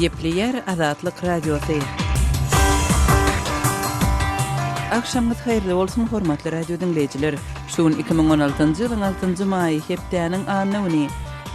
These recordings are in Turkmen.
Gepleýär Azatlyk Radiosy. Agşamyňyz haýyrly bolsun, hormatly radio diňleýjiler! Şu gün 2016-njy ýylyň altynjy maýy, hepdäniň anna güni.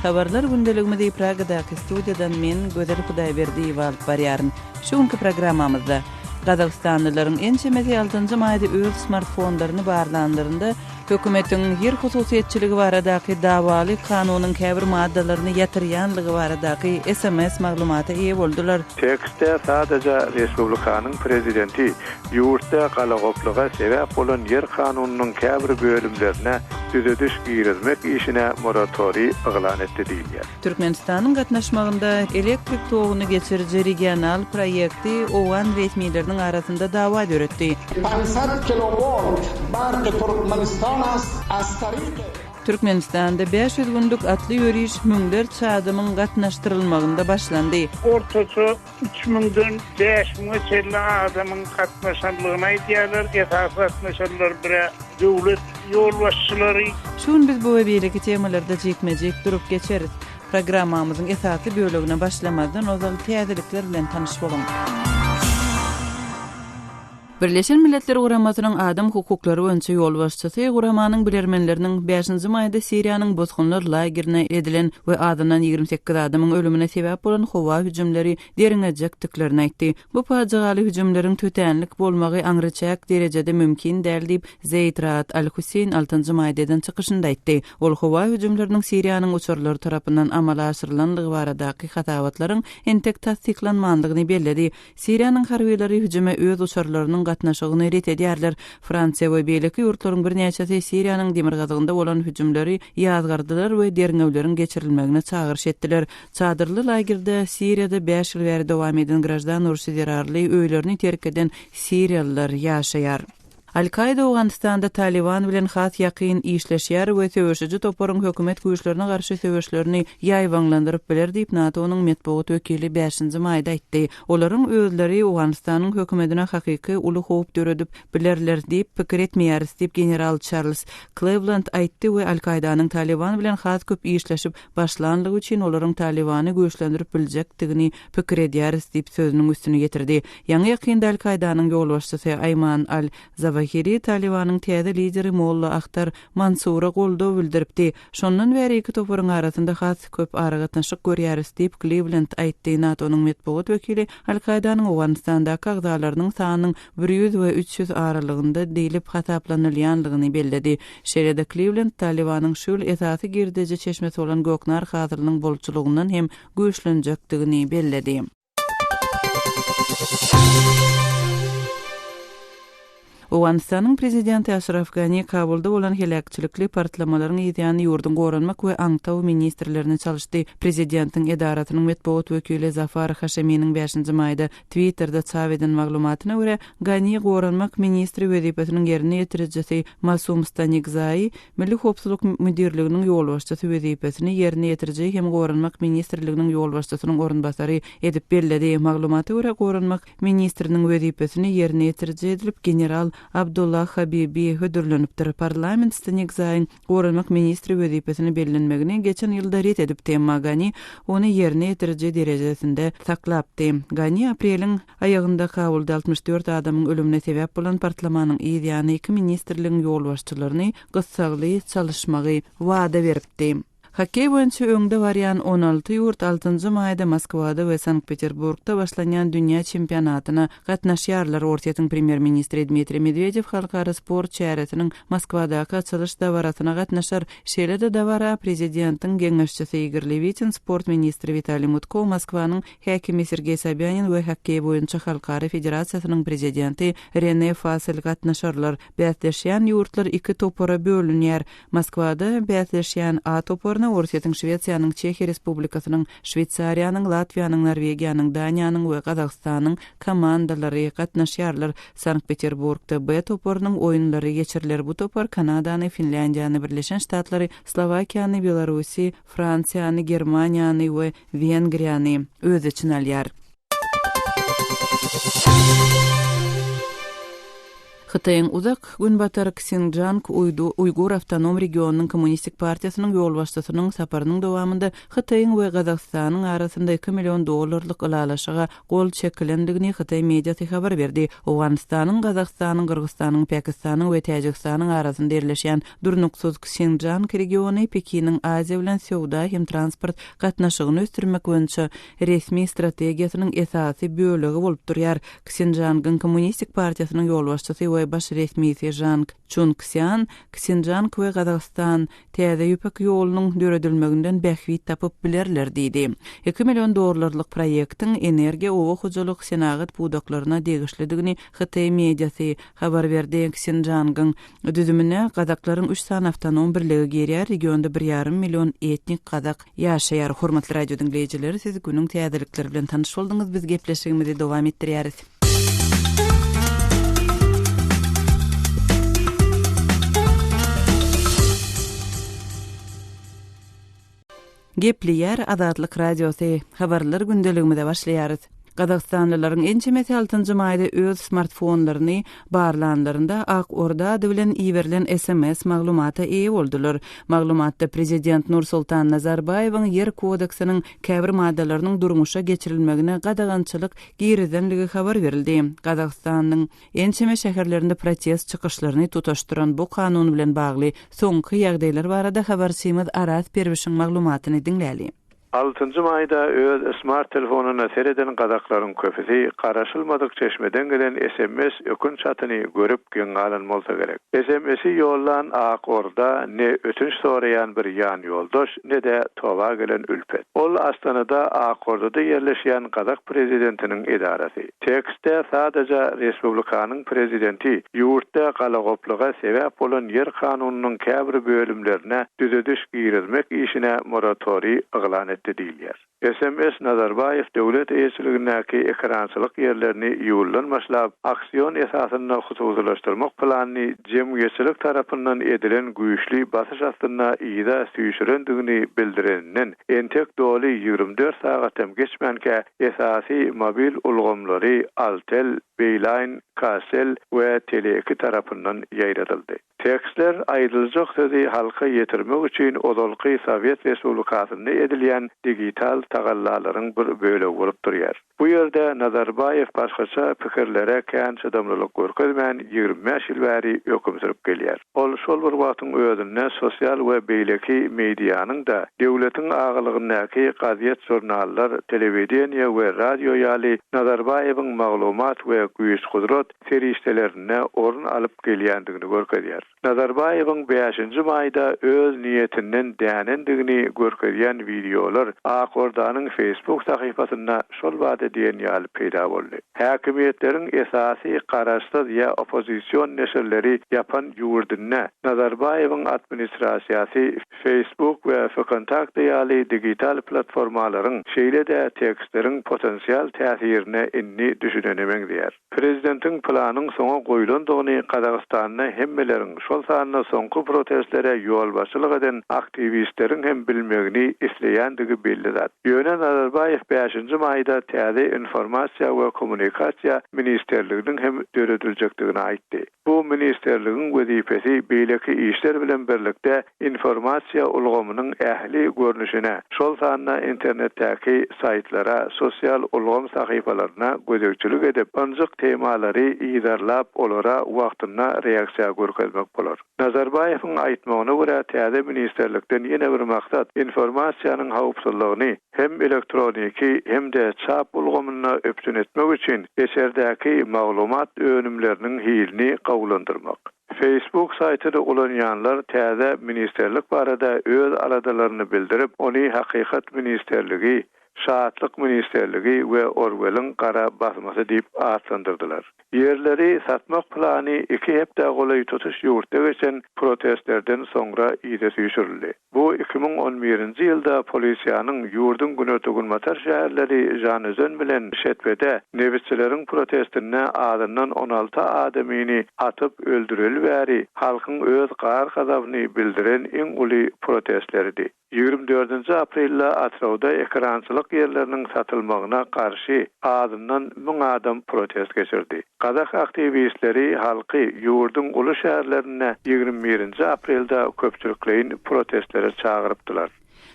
Habarlar gündeligimizi Pragadaky studiýadan men, Gözel Hudaýberdiýewa alyp barýaryn. Şu günki programmamyzda, Gazagystanlylaryň ençemesi altynjy maýda öz smartfonlaryny barlanlarynda, hökümetiň ýer hususyýetçiligi baradaky dawaly kanunyň käbir maddalaryny ýatyrýanlygy baradaky sms maglumata eýe boldular. Tekstde sadaja respublikanyň prezidenti ýurtda galagoplyga sebäp bolan ýer kanunynyň käbir bölümlerine düzediş girizmek işine moratoriý yglan etdi diýilýär. Türkmenistanyň gatnaşmagynda elektrik toguny geçiriji regional proýekti owgan resmileriniň arasynda dawa döretdi. Pansat kilowolt barky Türkmenistan ast az taryky. Türkmenistanda 500 günlük atly ýöriş müňlerçe adamyň gatnaşdyrylmagynda başlandy. Ortaça üç müňden bäş müňe çenli adamyň gatnaşanlygyny aýdýarlar. Esasy gatnaşanlar bir-ä döwlet ýolbaşçylary. Şu gün biz bu we beýleki temalarda jikme-jik durup geçeris. Programmamyzyň esasy bölegine başlamazdan ozal täzelikler bilen tanyş boluň. Birleşen Milletler Guramasynyň adam hukuklary boýunça ýolbaşçysy guramanyň bilermenleriniň bäşinji maýda Siriýanyň bosgunlar lagerine edilen we azyndan 28 adamyň ölümine sebäp bolan howa hüjümleri derňejekdiklerini aýtdy. Bu pajygaly hüjümleriň tötänlik bolmagy aňryçäk derejede mümkin däl diýip, Zeýd Raad Al-Husseýn altynjy maýda eden çykyşynda aýtdy. Ol howa hüjümleriniň Siriýanyň uçarlary tarapyndan amala aşyrylandygy baradaky hasabatlaryň entek tassyklanmandygyny belledi. Siriýanyň harbylary hüjüme öz uçarlarynyň gatnaşygyny ret edýärler. Fransiýa we beýleki ýurtlaryň birnäçesi Siriýanyň demirgazygynda bolan hüjümleri ýazgardylar we derňewleriň geçirilmegine çagyryş etdiler. Çadyrly lagerde Siriýada bäş ýyl bäri dowam eden graždan urşy zerarly öýlerini terk eden siriýalylar ýaşaýar. Al-Kaýda Owganystanda Talyban bilen has ýakyn işleşýär we söweşiji toparyň hökümet güýçlerine garşy söweşlerini ýaýbaňlandyryp biler diýip, NATO-nyň metbugat wekili bäşinji maýda aýtdy. Olaryň özleri Owganystanyň hökümetine hakyky uly howp döredip bilerler diýip pikir etmeýäris diýip, general Çarlz Klewland aýtdy we Al-Kaýdanyň Talyban bilen has köp işleşip başlanlygy üçin olaryň Talybany güýçlendirip biljekdigini pikir edýäris diýip, sözüniň üstüni ýetirdi. Ýaňy-ýakynda Al-Kaýdanyň ýolbaşçysy Aýman al-Zawahiri Talybanyň täze lideri Molla Ahtar Mansura goldaw bildiripdi. Şondan bäri iki toparyň arasynda has köp aragatnaşyk görýäris diýip, Kliwlend aýtdy. NATO-nyň metbugat wekili Al-Kaýdanyň Owganystandaky agzalarynyň sanynyň 100 we 300 aralygynda diýlip hasaplanylýandygyny belledi. Şeýle-de Kliwlend Talybanyň şu ýyl esasy girdeji çeşmesi bolan göknar hasylynyň bolçulygyndan hem güýçlenjekdigini belledi. Owganystanyň prezidenti Aşraf Gani Kabulda bolan heläkçilikli partlamalaryň yzýany ýurduň goranmak we aňtaw ministrlerini çalyşdy. Prezidentiň edarasynyň metbugat wekili Zafar Haşeminiň bäşinji maýda Twitterde çap eden maglumatyna görä, Gani goranmak ministri wezipesiniň ýerine ýetirijisi Masum Stanikzai Milli howpsuzlyk müdirliginiň ýolbaşçysy wezipesini ýerine ýetiriji hem Goranmak ministrliginiň ýolbaşçysynyň orunbasary edip belledi. Maglumata görä, Goranmak ministriniň wezipesini ýerine ýetiriji edilip general Abdullah Habibi hödürlenipdir. Parlament Stanikzaýyň Goranmak ministri wezipesine bellenmegini geçen ýylda ret edipdi, emma Gani ony ýerine ýetiriji derejesinde saklapdy. Gani apreliň Aýagynda Kabulda 64 adamyň ölümine sebäp bolan partlamanyň yz ýany iki ministrligiň ýolbaşçylaryny gyssagly çalyşmagy wada beripdi. Hokkeý boýunça öňde barýan 16 ýurt altynjy maýda Moskwada we Sankt-Peterburgda başlanýan dünýä çempionatyna gatnaşýarlar. Orsýetiň premýer-ministri Dmitriý Medwedew halkara sport çäresiniň Moskwadaky açylyş dabarasyna gatnaşar. Şeýle-de dabara prezidentiň geňeşçisi Igor Lewitin, sport ministri Witaliý Mutko, Moskwanyň Häkimi Sergeý Sobýanin we Hokkeý boýunça halkara federasiýasynyň prezidenti Rene Fasel gatnaşarlar. Bäsleşýän ýurtlar iki topara bölünýär. Moskwada bäsleşýän A toparyna Orsýetiň, Şwesiýanyň, Çehiýa Respublikasynyň, Şweýsariýanyň, Latwiýanyň, Norwegiýanyň, Daniýanyň we Gazagystanyň komandalary gatnaşýarlar. Sankt-Peterburgda B toparynyň oýunlary geçiriler. Bu topar Kanadany, Finlýandiýany, Birleşen Ştatlary, Slowakiýany, Belarusy, Fransiýany, Germaniýany we Wengriýany öz içine alýar. Hytaýyň Uzak Günbatar Ksinjan Uýgur awtonom regionynyň Kommunistik partiýasynyň ýolbaşçysynyň saparynyň dowamynda Hytaýyň we Gazagystanyň arasynda iki million dollarlyk ylalaşyga gol çekilendigini hytaý mediasy habar berdi. Owganystanyň, Gazagystanyň, Gyrgyzystanyň, Pakistanyň we Täjigistanyň arasynda ýerleşýän durnuksyz Ksinjan regiony Pekiniň Aziýa bilen söwda hem transport gatnaşygyny ösdürmek boýunça resmi strategiýasynyň esasy bölegi bolup durýar. Ksinžangyň Kommunistik partiýasynyň ýolbaşçysy we baş resmisi Žang Çunkszýan Ksinžang we Gazagystan Täze Ýüpek ýolunyň döredilmeginden bähbit tapyp bilerler diýdi. Iki million dollarlyk proýektiň energiýa, oba hojalyk, senagat pudaklaryna degişlidigini hytaý mediasy habar berdi. Ksinžangyň düzümine gazaklaryň üç sany awtonom birligi girýär, regionda bir ýarym million etnik gazak Ýaşaýar. Hormatly radio diňleýjiler, siz günüň täzelikleri bilen tanyş bolduňyz, biz gepleşigimizi dowam etdirýäris. Gepleýär Azatlyk Radiosy, Habarlar gündeligimize başlaýarys. Gazagystanlylaryň ençemesi altynjy maýda öz smartfonlaryny barlanlarynda Ak Orda ady bilen iberilen sms maglumata eýe boldular. Maglumatda prezident Nursultan Nazarbaýewiň Ýer kodeksiniň käbir maddalarynyň durmuşa geçirilmegine gadagançylyk girizenligi habar berildi. Gazagystanyň ençeme şäherlerinde protest çykyşlaryny tutaşdyran bu kanun bilen bagly soňky ýagdaýlar barada habarçymyz Araz Perwişiň maglumatyny diňläli. Altynjy maýda öz smart telefonyna sereden gazaklaryň köpüsi garaşylmadyk çeşmeden gelen sms ökünç hatyny görüp geň galan bolsa gerek. SMS-i ýollan Ak Orda ne ötünç soraýan bir ýanýoldaş, ne-de toba gelen ülpet. Ol Astanada Ak Ordada ýerleşýän gazak prezidentiniň edarasy. Tekstde sadaja respublikanyň prezidenti ýurtda galagoplyga sebäp bolan ýer kanunynyň käbir bölümlerine düzediş girizmek işine moratoriý yglan etdi diýilýär. SMS Nazarbaýew döwlet eýeçiligindäki ekerançylyk ýerlerini iýuldan başlap aksion esasynda hususylaşdyrmak planyny jemgyýetçilik tarapyndan edilen güýçli basyş astynda yza süýşürendigini bildireninden entek doly 24 sagat hem geçmänkä Esasy mobil ulgamlary Altel, Beeline, Kcell we Tele iki tarapyndan ýaýradyldy. Tekstler aýdyljak sözi halka ýetirmek üçin ozalky Sowet Respublikasynda edilýän digital tagallalaryň bir bölegi bolup durýar. Bu ýerde Nazarbaýew başgaça pikirlere kän çydamlylyk görkezmän 25 ýyl bäri höküm sürüp gelýär. Ol şol bir wagtyň özünde sosial we beýleki medianyň-da, döwletiň agalygyndaky gazet-žurnallar, telewideniýe we radio ýaly Nazarbaýewiň maglumat we güýç-gudrat serişdelerinde orun alyp gelýändigini görkezýär. Nazarbaýewiň bäşinji maýda öz niýetinden dänendigini görkezýän wideolar Ak Ordanyň Facebook sahypasynda şol bada diýen ýaly peýda boldy. Häkimiýetleriň esasy garaşsyz ýa oppozision neşirleri ýapan ýurdunda Nazarbaýewiň administrasiýasy Facebook we VKontakte ýaly digital platformalaryň, şeýle-de tekstleriň potensial täsirine indi düşünene meňzeýär. Prezidentiň planyň soňa goýlandygyny Gazagystanda hemmeleriň, şol sanda soňky protestlere ýolbaşçylyk eden aktiwistleriň hem bilmegini isleýändigi belli zat. Ýöne Nazarbaýew bäşinji maýda täze Informasiýa we kommunikasiýa ministrliginiň hem dörediljekdigini aýtdy. Bu ministrligiň wezipesi beýleki işler bilen birlikde informasiýa ulgamynyň ähli görnüşine, şol sanda internetdäki saýtlara, sosial ulgam sahypalaryna gözegçilik edip, ynjyk temalary yzarlap, olara wagtynda reaksiýa görkezmek bolar. Nazarbaýewiň aýtmagyna görä, täze ministrlikden ýene bir maksat, informasiýanyň howpsuzlygyny hem elektroniki, hem-de çap ulgamynda üpjün etmek üçin içerdäki maglumat önümleriniň hilini gowulandyrmak. Facebook saýtyny ulanýanlar täze ministrlik barada öz aladalaryny bildirip, ony Hakykat ministrligi, Şatlyk ministrligi we Orweliň gara basmasy diýip atlandyrdylar. Ýerleri satmak plany iki hepdä golaý tutuş ýurtda geçen protestlerden soňra yza süýşürildi. Bu 2011-nji ýylda polisiýanyň ýurduň günorta-günbatar şäherleri Žanözen bilen Şetbede nebitçileriň protestinde azyndan 16 adamyny atyp öldüreli bäri halkyň öz gahar-gazabyny bildiren iň uly protestleridi. Ýigrimi dördünji aprelde Atyrauda ekerançylyk ýerleriniň satylmagyna garşy azyndan müň adam protest geçirdi. Gazak aktiwistleri halky ýurduň uly şäherlerinde ýigrimi birinji aprelde köpçülikleýin protestlere çagyrypdylar.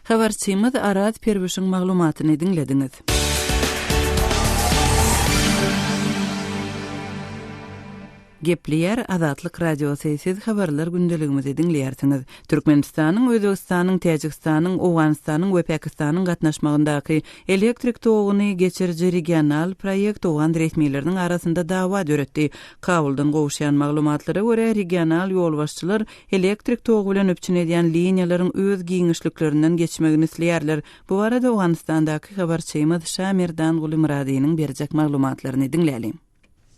Habarçymyz Araz Perwişiň maglumatyny diňlediňiz. Gepleýär Azatlyk Radiosy, siz habarlar gündeligimizi diňleýärsiňiz. Türkmenistanyň, Özbegistanyň, Täjigistanyň, Owganystanyň we Pakistanyň gatnaşmagyndaky elektrik toguny geçiriji regional proýekt owgan resmileriniň arasynda dawa döretdi. Kabuldan gowuşýan maglumatlara görä, regional ýolbaşçylar elektrik togy bilen üpjün edýän liniýalaryň öz giňişliklerinden geçmegini isleýärler. Bu barada Owganystandaky habarçymyz Şamerdanguly Myradynyň berjek maglumatlaryny diňläliň.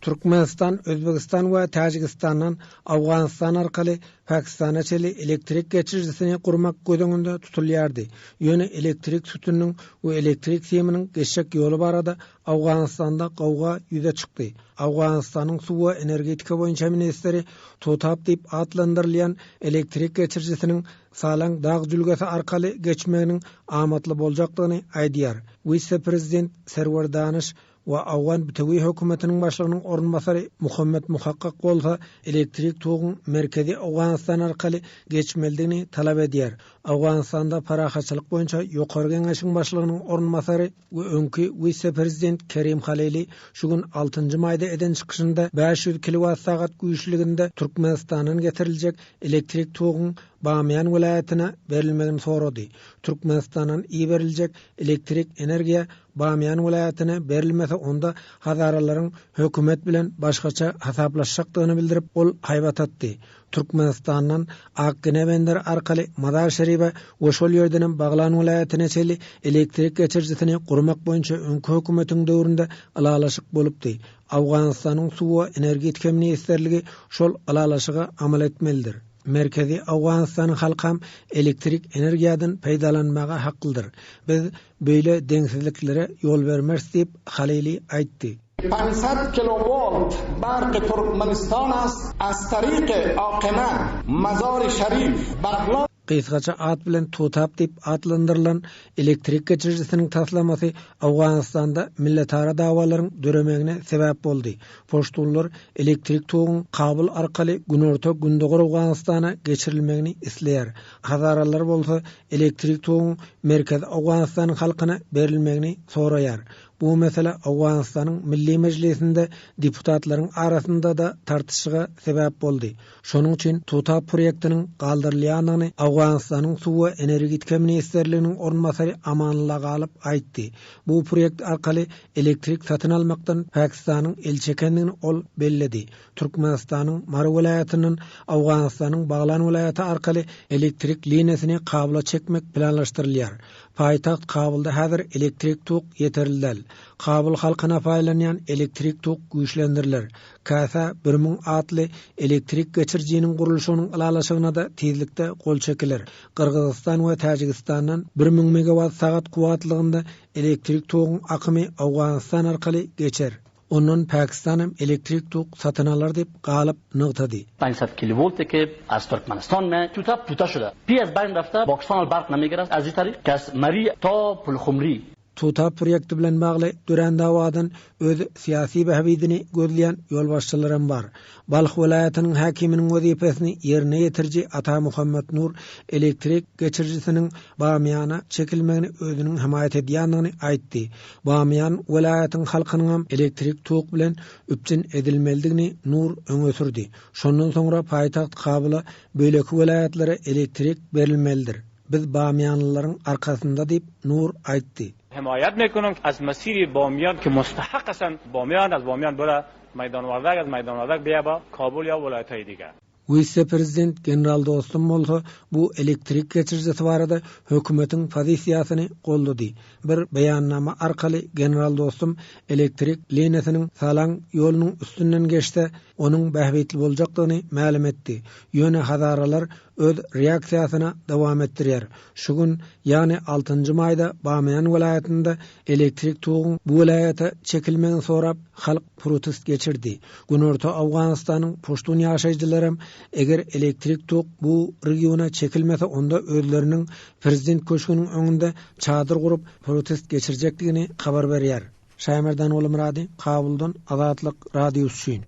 Türkmenistan, Özbegistan we Täjigistandan Owganystan arkaly Pakistana çenli elektrik geçirijisini gurmak göz öňünde tutulýardy. Ýöne elektrik sütüniniň we elektrik siminiň geçjek ýoly barada Owganystanda gowga ýüze çykdy. Owganystanyň suw we energetika boýunça ministri Totap diýip atlandyrylýan elektrik geçirijisiniň Salang dag jülgesi arkaly geçmeginiň amatly boljakdygyny aýdýar. Wise-prezident Serwer Danyş we Owgan bitewi hökümetiniň başlygynyň orunbasary Muhammet Muhakkak bolsa elektrik toguň merkezi Owganystan arkaly geçmelidigini talap edýär. Owganystanda parahatçylyk boýunça Ýokary geňeşiň başlygynyň orunbasary we öňki wise-prezident Kerim Halili şu gün altynjy maýda eden çykyşynda 500 kilowat-sagat güýçlüliginde Türkmenistandan getiriljek elektrik toguň Bamyýan welaýatyna berilmegini sorady. Türkmenistandan iberiljek elektrik energiýa Bamyýan welaýatyna berilmese onda hazaralaryň hökümet bilen başgaça hasaplaşjakdygyny bildirip, ol haýbat atdy. Türkmenistandan Akgine benderi arkaly Mazar-Şeribe we şol ýerdenem Baglan welaýatyna çenli elektrik geçirijisini gurmak boýunça öňki hökümetiň döwründe ylalaşyk bolupdy. Owganystanyň Suw we energetika ministrligi şol ylalaşyga amal etmelidir. Merkezi Owganystanyň halkam elektrik energiýadan peýdalanmaga haklydyr. Biz Beýle deňsizliklere ýol bermeris diýip, Halili aýtdy. Pansat kilowolt barky Türkmenistan ast az taryky Akina, Mazary Şarif, Baglan. Gysgaça at bilen TUTAP diýip atlandyrylan elektrik geçirijisiniň taslamasy Owganystanda milletara dawalaryň döremegine sebäp boldy. Poştunlar elektrik toguň Kabul arkaly günorta-gündogar Owganystana geçirilmegini isleýär. Hazaralar bolsa elektrik toguň Merkezi Owganystanyň halkyna berilmegini soraýar. Bu mesele Owganystanyň Milli Mejlisinde deputatlaryň arasynda-da tartyşyga sebäp boldy. Şonuň üçin Tuta proýektiniň galdyrylýandygyny Owganystanyň Suw we energetika ministrliginiň orunbasary Amanullah Galyp aýtdy. Bu proýekt arkaly elektrik satyn almakdan Pakistanyň el çekendigini ol belledi. Türkmenistanyň Mary welaýatyndan Owganystanyň Baglan welaýaty arkaly elektrik liniýasyny Kabula çekmek planlaşdyrylýar. Paýtagt Kabulda häzir elektrik tok ýeterli däl. Kabul halkyna paýlanýan elektrik tok güýçlendiriler. Kasa 1000 atly elektrik geçirijiniň gurluşygynyň ylalaşygyna-da tizlikde gol çekiler. Gyrgyzystan we Täjigistandan 1000 megawat sagat kuwwatlygynda elektrik toguň akymy Owganystan arkaly geçer. Ondan Pakistan hem elektrik tok satyn alar diýip, Galyp nygtady. 500 kilovolte ki az Türkmenistan me tuta puta şuda pi az bayn rafta Pakistan al barq namigiras az i tarik ki az Mari ta Pulhumri. Tuta proýekti bilen bagly dörän dawadan öz syýasy bähbidini gözleýän ýolbaşçylaram bar. Balh welaýatynyň häkiminiň wezipesini ýerine ýetiriji Ata Muhammet Nur elektrik geçirijisiniň Bamyýana çekilmegini özüniň hemaýat edýändigini aýtdy. Bamyýan welaýatyň halkynyňam elektrik tok bilen üpjün edilmelidigini Nur öňe sürdi. Şondan soňra paýtagt Kabula, beýleki welaýatlara elektrik berilmelidir. Biz bamyýanlylaryň arkasynda diýip, Nur aýtdy. Hemaýat mekunam az masiri Bamyýan ki mustahak asan Bamyýan az Bamyýan bora Meýdan Wardak az Meýdan Wardak biýa ba Kabul ýa welaýathaýy diger. Wise-prezident general Dostum bolsa bu elektrik geçirijisi barada hökümetiň pozisiýasyny goldady. Bir beýannama arkaly general Dostum elektrik liniýasynyň Salang ýolunyň üstünden geçse, onuň bähbitli boljakdygyny mälim etdi. Ýöne hazaralar öz reaksiýasyny dowam etdirýär. Şu gün, ýagny altynjy maýda Bamyýan welaýatynda elektrik toguň bu welaýata çekilmegini sorap, halk protest geçirdi. Günorta Owganystanyň puştun ýaşaýjylaram eger elektrik tok bu regiona çekilmese onda özleriniň prezident köşgüniň öňünde çadyr gurup protest geçirjekdigini habar berýär. Şaýmerdan Gulumyrady, Kabuldan Azatlyk Radiosy üçin.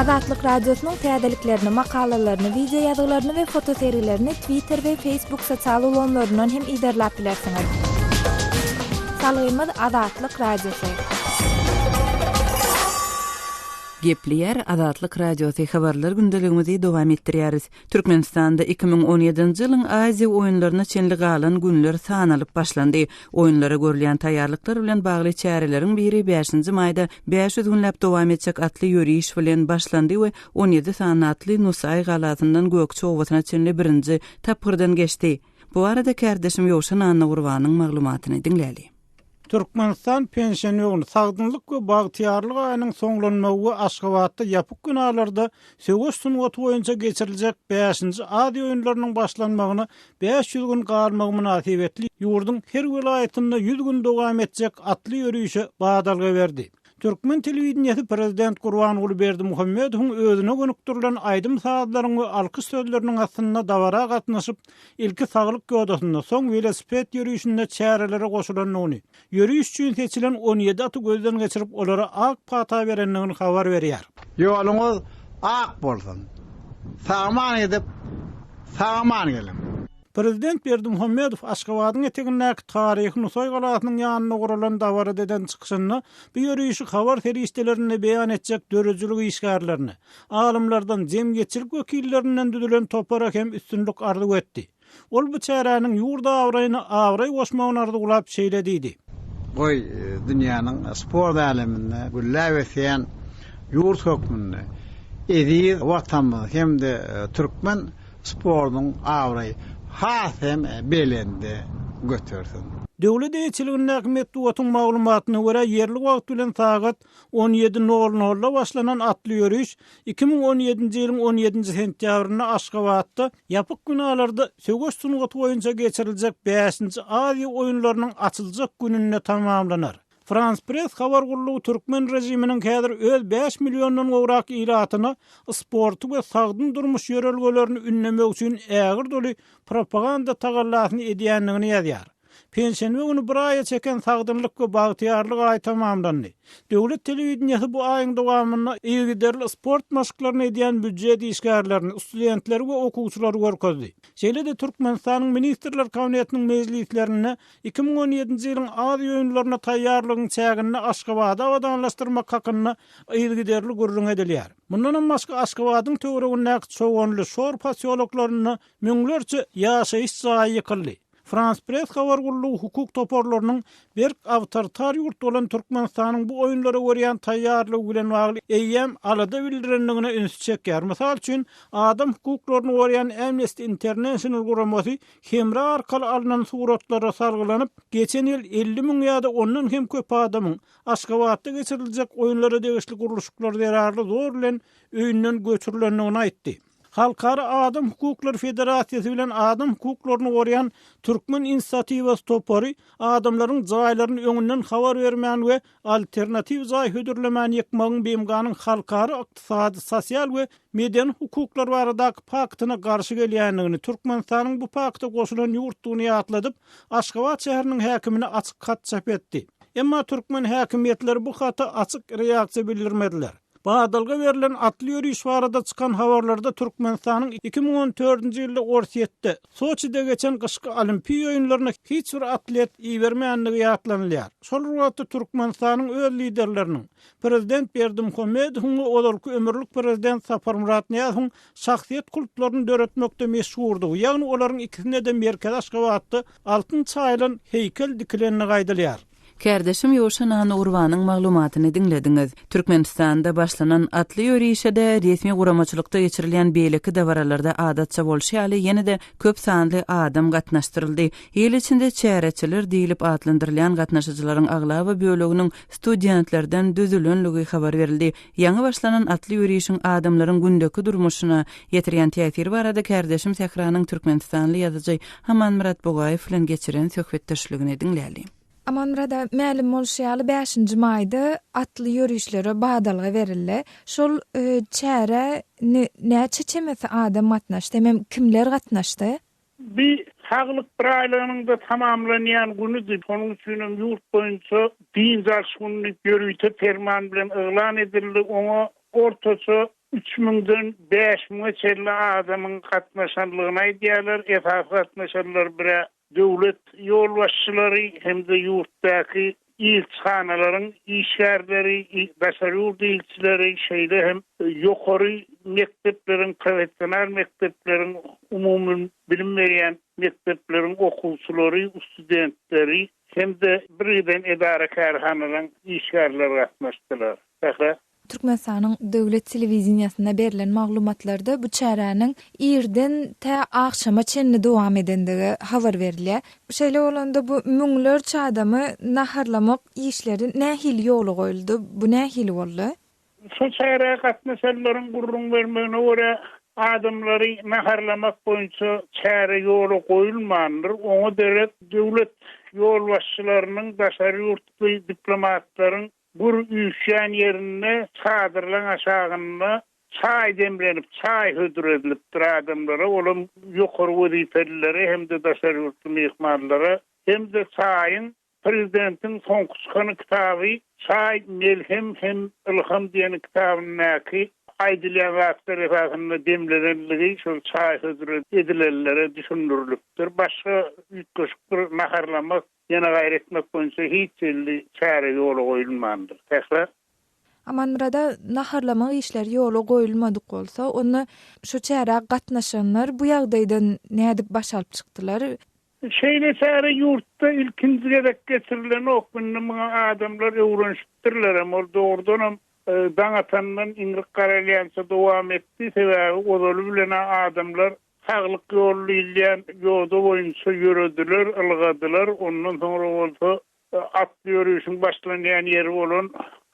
Azatlyk Radiosynyň täzeliklerini, makalalaryny, wideo ýazgylaryny we fotosergilerini Twitter we Facebook sosial ulgamlaryndan hem yzarlap bilersiňiz. Salgymyz Azatlyk Radiosy. Gepleýär Azatlyk Radiosy habarlar gündeligimizi dowam etdirýäris. Türkmenistanda 2017-nji ýylyň Aziýa oýunlaryna çenli galan günler sanalyp başlandy. Oýunlara görülýän taýýarlyklar bilen bagly çäreleriň biri bäşinji maýda 500 günläp dowam etjek atly ýöriş bilen başlandy we 17 sany atly Nusaý galasyndan Gökçe obasyna çenli birinji tapgyrdan geçdi. Bu barada kärdeşim Ýowşan Annagurbanyň maglumatyny diňläli. Türkmenistan penşenbe güni Sagdynlyk we bagtyýarlyk aýynyň soňlanmagy we Aşgabatda ýapyk binalarda söweş sungaty boýunça geçiriljek bäşinji Aziýa oýunlarynyň başlanmagyna 500 gün galmagy mynasybetli ýurduň her welaýatynda 100 gün dowam etjek atly ýörişe badalga berdi. Türkmen telewideniýesi prezident Gurbanguly Berdimuhamedowyň özüne gönükdirilen aýdym-sazlaryň we alkyş sözleriniň astynda dabara gatnaşyp, ilki saglyk ýodasynda, soň welosiped ýörişinde çärelere goşulandygyny, ýöriş üçin seçilen on ýedi aty gözden geçirip, olara ak pata berendigini habar berýär. Ýoluňyz ak bolsun! Sag-aman gidip, sag-aman geliň! Prezident Berdimuhamedow Aşgabadyň etegindäki taryhy Nusaý galasynyň ýanynda guralan dabarada eden çykyşynda bu ýörişi habar serişdelerinde beýan etjek döredijilik işgärlerine, alymlardan, jemgyýetçilik wekillerinden düzülen topara hem üstünlik arzuw etdi. Ol bu çäräniň ýurt abraýyna abraý goşmagyny arzuwlap şeýle diýdi. Goý, dünýäniň sport äleminde gülläp ösýän ýurt hökmünde eziz Watanymyz hem-de türkmen sportuň abraýy has hem belende götersin. Döwlet eýeçiligindäki metbugatyň maglumatyna görä, ýerli wagt bilen sagat on ýedi nol nolda başlanan atly ýöriş 2017-nji ýylyň on ýedinji sentýabrynda Aşgabatda ýapyk binalarda söweş sungaty boýunça geçiriljek bäşinji Aziýa oýunlarynyň açyljak gününde tamamlanar. Frans Press habar gullugy türkmen režiminiň häzir öz bäş milliondan gowrak ilatyna sporty we sagdyn durmuş ýörelgelerini ündemek üçin ägirt uly propaganda tagallasyny edýändigini ýazýar. Penşenbe güni bir aýa çeken Sagdynlyk we bagtyýarlyk aýy tamamlandy. Döwlet telewideniýesi bu aýyň dowamynda yzygiderli sport maşklaryny edýän býujet işgärlerini, studentleri we okuwçylary görkezdi. Şeýle-de Türkmenistanyň Ministrler Kabinetiniň mejlislerinde 2017-nji ýylyň Aziýa oýunlaryna taýýarlygyň çäginde Aşgabady abadanlaşdyrmak hakynda yzygiderli gürrüň edilýär. Mundanam başga Aşgabadyň töweregindäki Çoganly, Şor posýoloklarynda müňlerçe ýaşaýyş jaýy ýykyldy. Frans Press habar gullugy hukuk toparlarynyň berk awtoritar ýurt bolan Türkmenistanyň bu oýunlara görýän taýýarlygy bilen bagly eýýäm alada bildirendigine ünsi çekýär. Mysal üçin, adam hukuklaryny goraýan Amnesty International guramasy Hemra arkaly alnan suratlara salgylanyp, geçen ýyl 50 müň ýa-da ondan hem köp adamyň Aşgabatda geçiriljek oýunlara degişli gurluşyklar zerarly zor bilen öýünden göçürilendigini aýtdy. Halkara adam hukuklary federasiýasy bilen adam hukuklaryny goraýan Türkmen inisiatiwasy topary adamlaryň jaýlaryny öňünden habar bermän we alternatiw jaý hödürlemän ýykmagyň BMG-niň halkara ykdysady, sosial we medeni hukuklar baradaky paktyna garşy gelýändigini, Türkmenistanyň bu pakta goşulan ýurtdugyny ýatladyp, Aşgabat şäheriniň häkimine açyk hat çap etdi. Emma türkmen häkimiýetleri bu hata açyk reaksiýa bildirmediler. Badalga berlen atly ýöriş barada çykan habarlarda Türkmenistanyň 2014-nji ýylda Orsýetde, Soçide geçen gyşky Olimpiýa oýunlaryna hiç bir atlet ibermändigi ýatlanylýar. Şol bir wagtda Türkmenistanyň öz liderleriniň, prezident Berdimuhamedowyň we ozalky ömürlik prezident Saparmyrat Nyýazowyň şahsyýet kultlaryny döretmekde meşhurdygy, ýagny olaryň ikisine-de merkezi Aşgabatda altyn çaýylan heýkel dikilendigi aýdylýar. Kärdeşim Ýowşan Annagurbanyň maglumatyny diňlediňiz. Türkmenistanda başlanan atly ýörişe-de, resmi guramaçylykda geçirilýän beýleki dabaralarda adatça bolşy ýaly ýene-de köp sanly adam gatnaşdyryldy. Il içinde çäreçiler diýlip atlandyrylýan gatnaşyjylaryň aglaba böleginiň studentlerden düzülenligi habar berildi. Ýaňy başlanan atly ýörişiň adamlaryň gündeki durmuşyna ýetirýän täsiri barada kärdeşim Sähranyň türkmenistanly ýazyjy Amanmyrat Bugaýew bilen geçiren söhbetdeşligini diňläliň. Amanmyrada, mälim bolşy ýaly, bäşinji maýda atly ýörişlere badalga berildi. Şol çärä näçe çemesi adam gatnaşdy hemem kimler gatnaşdy? Bi saglyk biraýlygynyň-da tamamlanýan günüdi. Şonuň üçinem ýurt boýunça dynç alyş güni diýip ýörite perman bilen yglan edildi. Oňa ortaça üç müňden bäş müňe çenli adamyň gatnaşanlygyny aýdýarlar. Esasy gatnaşanlar bir-ä döwlet ýolbaşçylary hem-de ýurtdaky ilçihanalaryň işgärleri, daşary ýurt ilçileri, şeýle hem ýokary mekdepleriň, professional mekdepleriň, umumybilim berýän mekdepleriň okuwçylary, studentleri hem-de birgiden edara-kärhanalaryň işgärleri gatnaşdylar. Sähra. Türkmenistanyň döwlet telewideniýesinde berlen maglumatlarda bu çäräniň irden tä agşama çenli dowam edendigi habar berilýär. Şeýle bolanda bu müňlerçe adamy naharlamak işleri nähili ýola goýuldy, bu nähili boldy? Şo çärä gatnaşanlaryň gürrüň bermegine görä, adamlary naharlamak boýunça çäre ýola goýulmandyr. Oňa derek döwlet ýolbaşçylarynyň, daşary ýurtly diplomatlaryň Gür üýşýän ýerinde çadyrlaň aşagynda çaý demlenip, çaý hödür edilipdir adamlara, olam ýokary wezipelilere hem-de daşary ýurtly myhmanlara hem-de çaýyň prezidentiň soňky çykan kitaby Çaý, melhem hem ylham diýen kitabyndaky aýdylýan zatlar esasynda demlenenligi şol çaý hödür edilenlere düşündirilipdir. Başga üýtgeşik bir naharlamak Ýene gaýry etmek boýunça hiç hili çäre ýola goýulmandyr. Sähra. Amanmyrada naharlamak işleri ýola goýulmadyk bolsa, onda şu çärä gatnaşanlar bu ýagdaýdan nädip baş alyp çykdylar? Şeýle çäre ýurtda ilkinji gezek geçirilenok. Indi muňa adamlar öwrenişipdirlerem. Ol dogrudanam daň atandan iňrik garalýança dowam etdi. Sebäbi ozaly bilen-ä adamlar Saglyk ýoly diýilýän ýoda boýunça ýörediler, ylgadylar, ondan soňra bolsa atly ýörişiň başlanýan ýeri bolan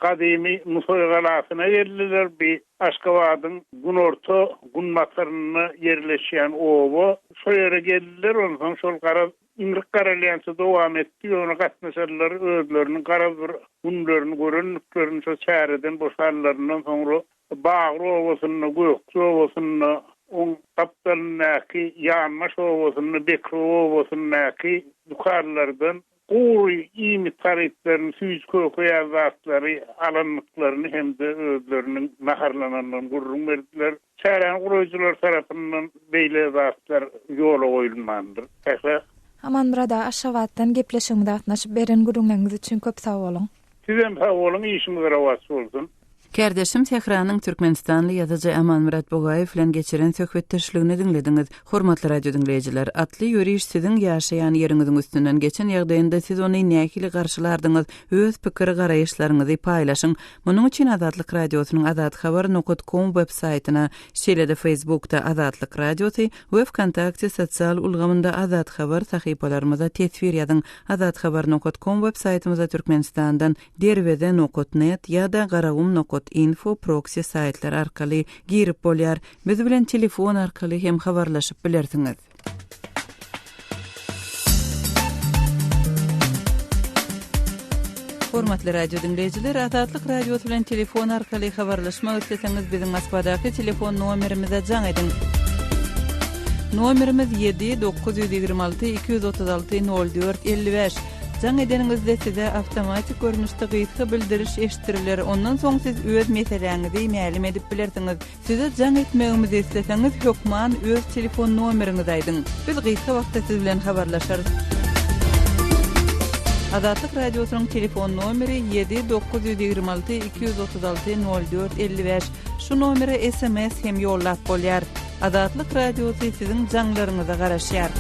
gadymy Nusaý galasyna geldiler. Bi Aşgabadyň günorta günbatarynda ýerleşýän oba. Şo ýere geldiler, onsoň şol garaz iňrik garalýança dowam etdi, ýöne gatnaşanlar özleriniň garaz bir günlerini görendiklerini şo çäreden boşanlaryndan soňra Bagry obasynda, Gökje obasynda, oň gapdalyndaky Ýanbaş obasynda, Bekrew obasyndaky dükanlardan gury iýmit harytlaryny, süýji-köke ýaly zatlary alandyklaryny hem-de özleriniň naharlanandygyny gürrüň berdiler. Çäräni guraýjylar tarapyndan beýle zatlar ýola goýulmandyr. Sähra. Amanmyrat aga Aşgabatdan gepleşigimize gatnaşyp beren gürrüňleriňiz üçin köp sag boluň. Sizem sag boluň işiňiz rowaç bolsun. Kärdeşim Sähranyň türkmenistanly ýazyjy Amanmyrat Bugaýew bilen geçiren söhbetdeşligini diňlediňiz. Hormatly radiodiňleýjiler, atly ýöriş siziň ýaşaýan ýeriňiziň üstünden geçen ýagdaýynda siz ony nähili garşylardyňyz? Öz pikir-garaýyşlaryňyzy paýlaşyň. Munuň üçin Azatlyk Radiosynyň azathabar nokat kom web saýtyna, şeýle-de Facebookda Azatlyk Radiosy we Wkontakte sosial ulgamynda Azathabar sahypalarymyza teswir ýazyň. Azathabar nokat kom web saýtymyza Türkmenistandan Derweze nokat net ýa-da Garagum nokat info proksi saýtlary arkaly girip bolýar. Biz bilen telefon arkaly hem habarlaşyp bilersiňiz. Hormatly radio diňleýjiler, Azatlyk Radiosy bilen telefon arkaly habarlaşmak isleseňiz, biziň Moskwadaky telefon nomerimize jaň ediň. Nomerimiz 7 926 236 04 55. Jaň edeniňizde size awtomatik görnüşde gysga bildiriş eşitdiriler, ondan soň siz öz meseläňizi mälim edip bilersiňiz. Size jaň etmegimizi isleseňiz hökman öz telefon nomeriňizi aýdyň. Biz gysga wagtda siz bilen habarlaşarys. Azatlyk Radiosynyň telefon nomeri 7 926 236 04 55. Şu nomere sms hem ýollap bolýar. Azatlyk Radiosy siziň jaňlaryňyza garaşýar.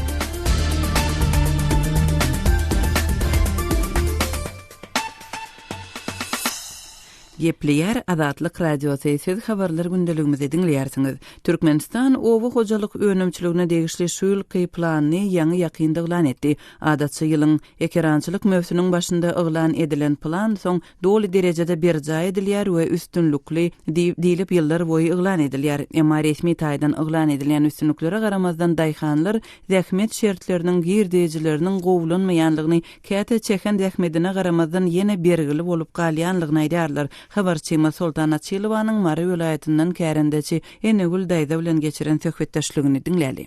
Gepleýär Azatlyk Radiosy, siz habarlar gündeligimizi diňleýärsiňiz. Türkmenistan oba hojalyk önümçiligine degişli şu ýylky planyny ýaňy ýakynda yglan etdi. Adatça ýylyň ekerançylyk möwsüniň başynda yglan edilen plan soň doly derejede berjaý edilýär we üstünlikli diýlip ýyllar boýy yglan edilýär. Emma resmi taýdan yglan edilýän üstünliklere garamazdan daýhanlar zähmet şertleriniň, girdejileriniň gowulanmaýanlygyny, käte çeken zähmedine garamazdan ýene bergili bolup galýanlygyny aýdýarlar. Habarçymyz Soltan Açylowanyň Mary welaýatyndan kärendeçi Enegül daýza bilen geçiren söhbetdeşligini diňläli.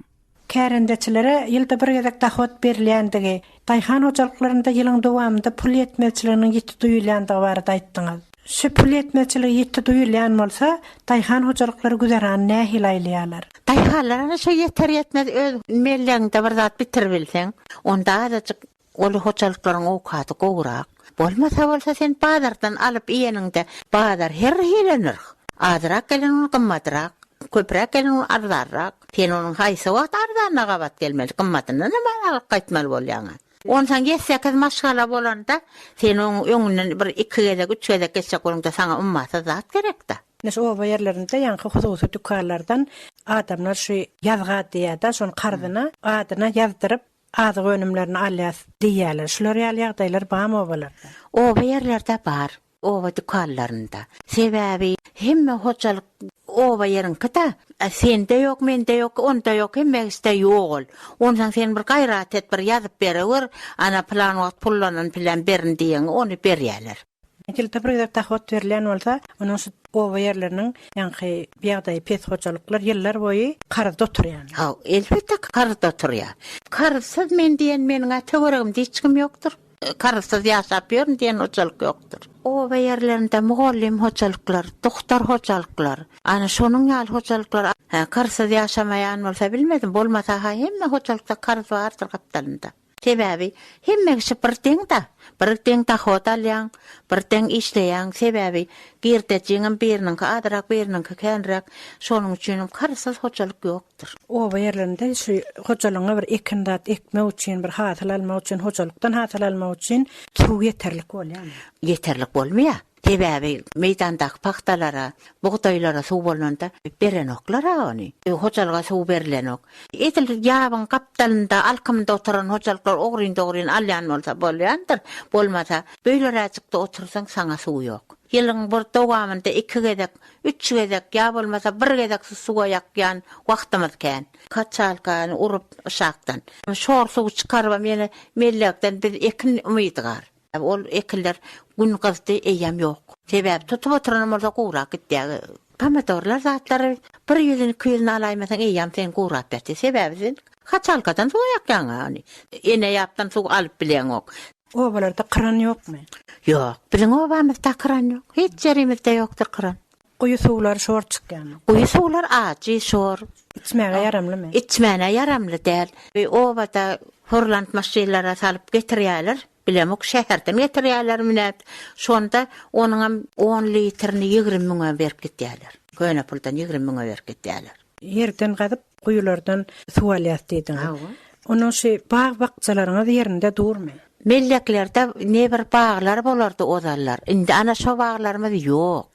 Kärendeçilere ýylda bir gezek dahod berilýändigi, daýhan hojalyklarynda ýylyň dowamynda pul ýetmezçiliginiň ýiti duýulýandygy barada aýtdyňyz. Şu pul ýetmezçiligi ýiti duýulýan bolsa, daýhan hojalyklary güzerany nähili aýlaýarlar? Daýhanlar ana şo ýeter-ýetmez öz mellegiňde bir zat bitiribilseň, onda azajyk Uly hojalyklaryň owkady gowurak. Bolmasa bolsa sen bazardan alyp iýeniňde bazar her hili nyrh. Azrak gelen gün gymmadrak, köpräk gelen gün arzanrak. Sen onuň haýsy wagt arzanyna gabat gelmeli, gymmadyndanam alyp gaýtmaly bolýaň-a. Onsoň ýedi-sekiz maşgala bolanda, sen oň öňünden bir iki gezek, üç gezek geçjek bolanyňda saňa ummasyz zat gerek-dä. Ine şu oba ýerlerinde ýaňky hususy dükanlardan adamlar şu ýazga diýýär-de, şony karzyna adyna ýazdyryp Azyk önümlerini alýas diýýärler. Şular ýaly ýagdaýlar barmy obalarda? Oba ýerlerde bar. Oba dükanlarynda. Sebäbi hemme hojalyk oba ýeriňki-dä. Sende ýok, mende ýok, onda ýok, hemmegisde ýok ol. Onsoň sen bir gaýrat et, bir ýazyp berewer, ana pylan wagt pullanan piläm berin diýeňi ony berýärler. Ýylda bir gezek dahod berilýän bolsa, onuň şu oba ýerleriniň ýaňky ýagdaýy pes hojalyklar ýyllar boýu karzda oturýarlar. Haw, elbetde karzda oturýar. Karzsyz men diýen meniň-ä töweregimde hiç kim ýokdur. Karzsyz ýaşap ýörün diýen hojalyk ýokdur. Oba ýerlerinde mugallym hojalyklar, dogtor hojalyklar, ana şonuň ýaly hojalyklar karzsyz ýaşamaýan bolsa bilmedim, bolmasa-ha hemme hojalykda karz bardyr gapdalynda. Sebäbi hemme kişi bir deň-da. Bir deň dahod alýaň, bir deň işleýäň. Sebäbi girdejiňem biriniňki azrak, biriniňki känräk. Şonuň üçinem karzsyz hojalyk ýokdur. Oba ýerlerinde şu hojalygyňa bir ekin zat ekmek üçin, bir hasyl almak üçin, hojalykdan hasyl almak üçin suw ýeterlik bolýarmy? Ýeterlik bolmaýar. Sebäbi meýdandaky pagtalara, bugdaýlara suw bolnanda berenoklar-a ony. Hojalyga suw berlenok. Edil ýabyň gapdalynda, alkymynda oturan hojalyklar ogryn-dogryn alýan bolsa bolýandyr. Bolmasa, beýleräjikde otursaň saňa suw ýok. Ýylyň bir dowamynda iki gezek, üç gezek ýa bolmasa bir gezek suwa ýakýan wagtymyz kän. Kaçalkany urup yşakdan. Şor suwy çykarybam ýene mellekden biz ekin umydy gar. Ol ekinler gün gyzdy eýýäm ýok. Sebäbi tutup oturanam bolsa gurak gitýär. Pomidorlar zatlary bir ýüzüni iki ýüzüni alaýmasaň eýýäm sen gurap ýatyr. Sebäbi sen haçalkadan suw ýakýaň-a ony. Ene ýapdan suw alyp bileňok. Obalarda kyran ýokmy? Ýok. Biziň obamyzda kyran ýok. Hiç ýerimizde ýokdur kyran. Guýy suwlary şor çykýarmy? Guýy suwlar ajy, şor. Içmäge ýaramlymy? Içmäne ýaramly däl. Obada horlant maşynlara salyp getirýärler. Bilemok, şäherden getirýärlermi nädip. Şonda onuňam on litrini 20 müňe berip gidýärler. Köne puldan 20 müňe berip gidýärler. Ýerden gazyp, guýulardan suw alýas diýdiňiz. Hawa. Onuň şu bag-bakjalaryňyz ýerinde durmy? Melleklerde nebir baglar bolardy ozallar. Indi ana şo baglarymyz ýok.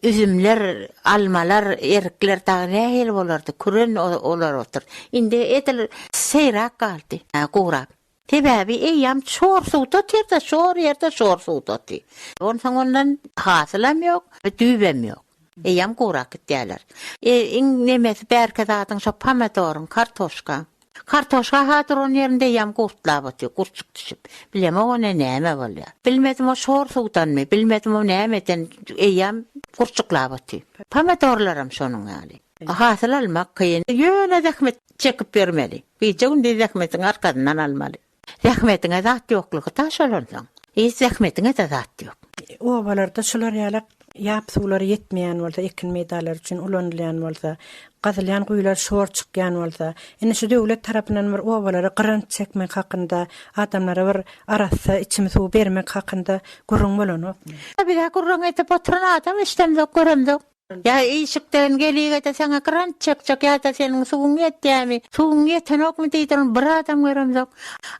Üzümler, almalar, erikler dagy nähili bolardy, küren olar otyr. Indi edil seýrak galdy, gurap. Sebäbi eýýäm şor suwda otyr-da, şor ýerde şor suwda otyr. Onsoň ondan hasylam ýok, düýbem ýok. Eýýäm gurap gitýärler. Iň nemesi bärki zadyň şo pomidoryň, kartoşkaň. Kartoşka-ha duran ýerinde eýýäm gurtlap otyr, gurçuk düşüp. Bilemok o ne näme bolýar. Bilmedim o şor suwdanmy, bilmedim o nämeden eýýäm gurçuklap otyr. Pomidorlaram şonuň ýaly. Hasyl almak kyn. Ýöne zähmet çekip ýörmeli. Gije-gündiz zähmetiň arkasyndan almaly. Zähmetiňe zat ýoklugy daş bolansoň, hiç zähmetiňe-de zat ýok. Obalarda şular ýaly ýap suwlary ýetmeýän bolsa, ekin meýdanlary üçin ulanylýan bolsa, gazylýan guýular şor çykýan bolsa, indi şu döwlet tarapyndan bir obalara grant çekmek hakynda, adamlara bir arassa içim suw bermek hakynda gürrüň bolanokmy? Biz-ä gürrüň edip oturan adam eşidemzok, göremzok. Ýa işikden geligede saňa grant çekjek ýa-da seniň suwuň ýetýämi, suwuň ýetenokmy diýdirin bir adam göremzok.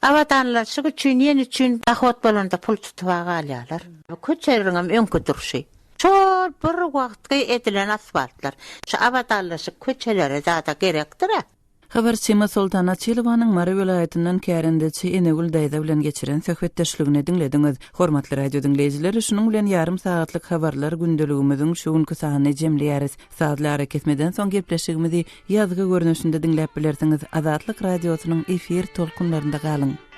Abadanlaşyk üçin, ýene üçin dahod bolanda pul tutuba galýarlar. Köçeleriňem öňki durşy. Şol bir wagtky edilen asfaltlar. Şu abadanlaşyk köçelere zada gerekdir-ä. Habarçymyz Soltan Açylowanyň Mary welaýatyndan kärendeçi Enegül daýza bilen geçiren söhbetdeşligini diňlediňiz. Hormatly radio diňleýjiler, şunuň bilen ýarym sagatlyk habarlar gündeligimiziň şu günki sanyny jemleýäris. Sazly arakesmeden soň gepleşigimizi ýazgy görnüşinde diňläp bilersiňiz. Azatlyk Radiosynyň efir tolkunlarynda galyň!